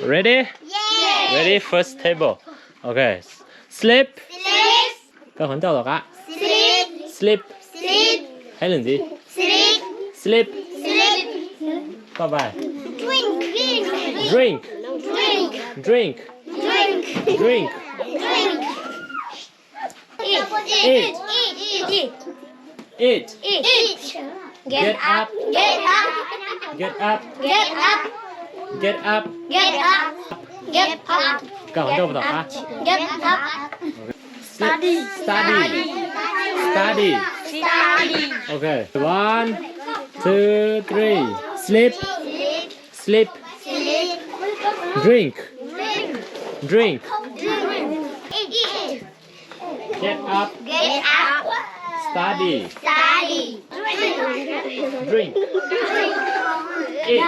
Ready? Ready? First table. Ok. Sleep. Koj qhov ncauj tom qab. Sleep. Hais lus ntxiv. Sleep. Bye bye. Drink. Drink. Drink. Eat. Eat. Get up. Get up. Get up. Get up. Get up. Get up. Koj qhov ncauj tom qab. Get up. Study. Study. Study. Study. Ok. One, two, three. Sleep. Sleep. Drink. Drink. Get up. Get up. Study. Study. Drink. Eat.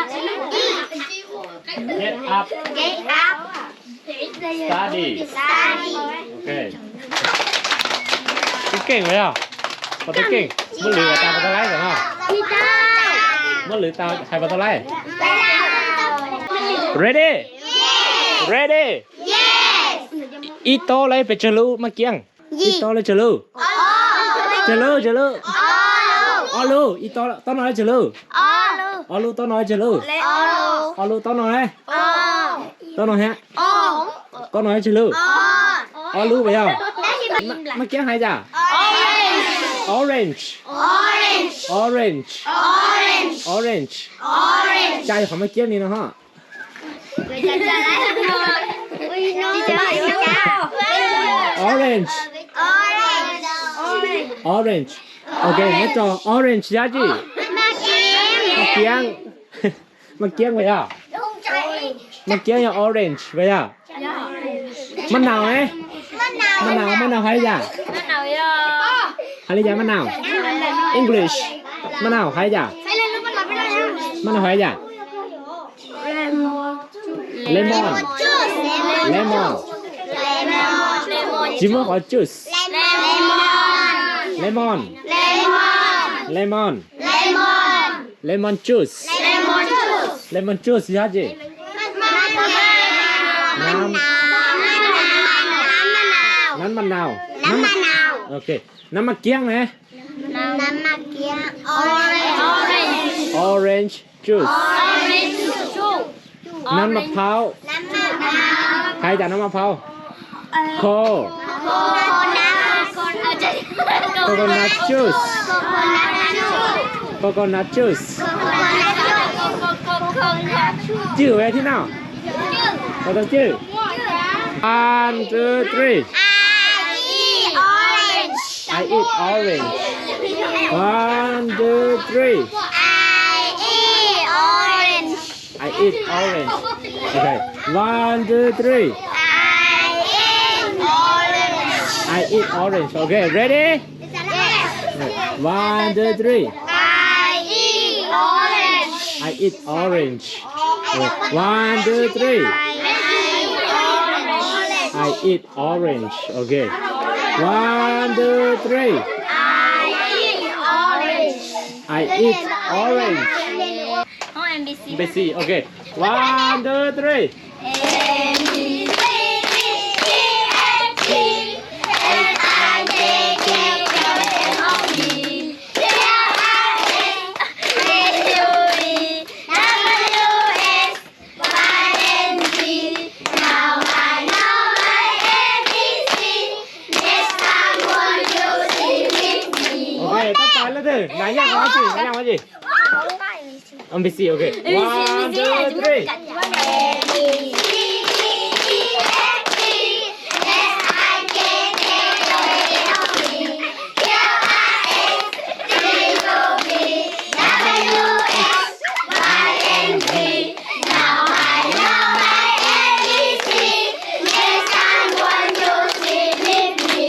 Get up. Get up. Study. Study. Ok. Twb keej lawm yog? Puas twb keej? Muab lwm tau puas tau laib ntawm no? Muab lwm tau hais puas tau laib? Ready? Ready? Ib tob lawm pes tsawg lub Maj Kiab? Ib tob lawm tsawg lub? Tsawg lub, tsawg lub? Ob lub. Ib tob, tob no lawm tsawg lub? Ob lub, tob no lawm tsawg lub? Ob lub, tob no ne? Tob no thiab? Tob no lawm tsawg lub? Ob lub puas yog? Maj Kiab hais cas? Orange. Orange. Orange. Cas yog qhov Maj Kiab li no ho? Orange. Orange. Ok, nyob rau orange yog dab tsi? Maj Kiab. Maj Kiab puas yog? Maj Kiab yog orange puas yog? Maj naus ne? Maj naus, maj naus hais li cas? Hais li cas maj naus? English. Maj naus hais li cas? Maj naus hais li cas? Lemon. Lemon. Tsis muaj qhov juice. Lemon. Lemon. Lemon juice. Lemon juice yog dab tsi? Nab, nab maj naus. Nab maj naus. Ok. Nab Maj Kiab ne? Orange juice. Nab maj phaub. Hais cas nab maj phaub? Co. Coconut juice. Coconut juice. Cwj thiab no. Tau cwj. One, two, three. I eat orange. One, two, three. I eat orange. I eat orange. Okay. One, two, three. I eat orange. I eat orange. Okay, ready? Yes. One, two, three. I eat orange. I eat orange. Okay. One, two, three. I eat orange. I eat orange. Okay. One, two, three. I eat orange. I eat orange. Hoob A B C. A B C, okay. One, two, three. A, B, C, D, E, F, G, H, I, J, K, L, M, N, O, P, Q, R, S, T, U, V, W, X, Y, Z. Ok, tau tas leej twg? Nais Yaj qhov dab tsi? Nais Yaj qhov dab tsi? A B C, ok. One, two, three.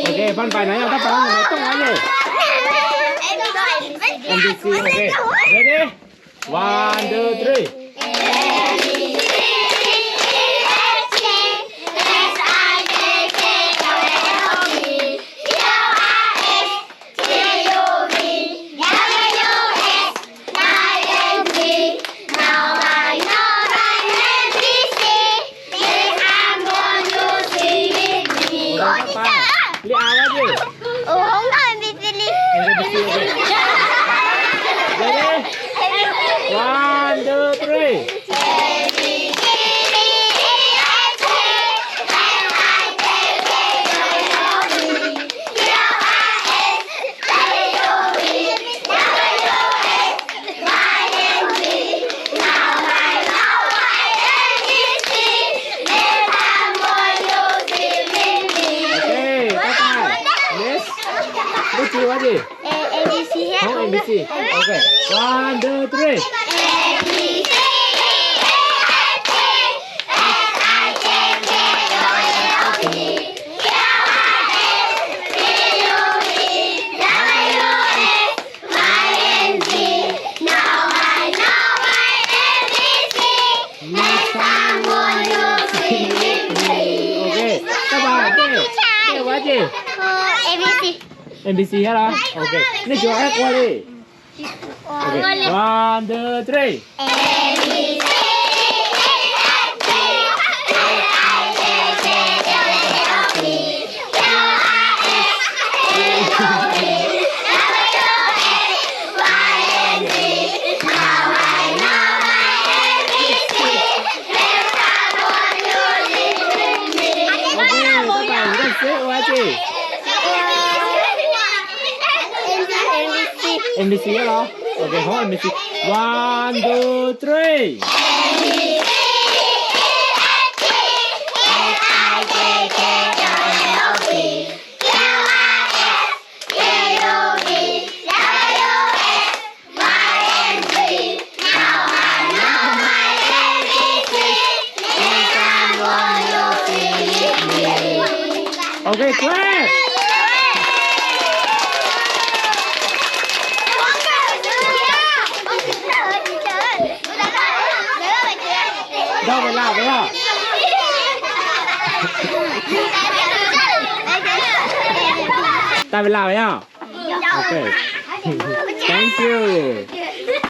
Ok, pab pais na yog tab pais no tooj no yog. A B C, ok. Ready? One, two, three. Okay, one, two, three. Okay, các bạn, okay, okay, quá gì? A B C. A B C thiab los? Okay, nej tsis ua ib ua li. Okay, one, two, three. Okay, các bạn, các sếp ua gì? A B C thiab los? Okay, hold A B C. One, two, three. Okay, clap. Đau về lào phải không? Đau về lào phải không? Okay. Thank you.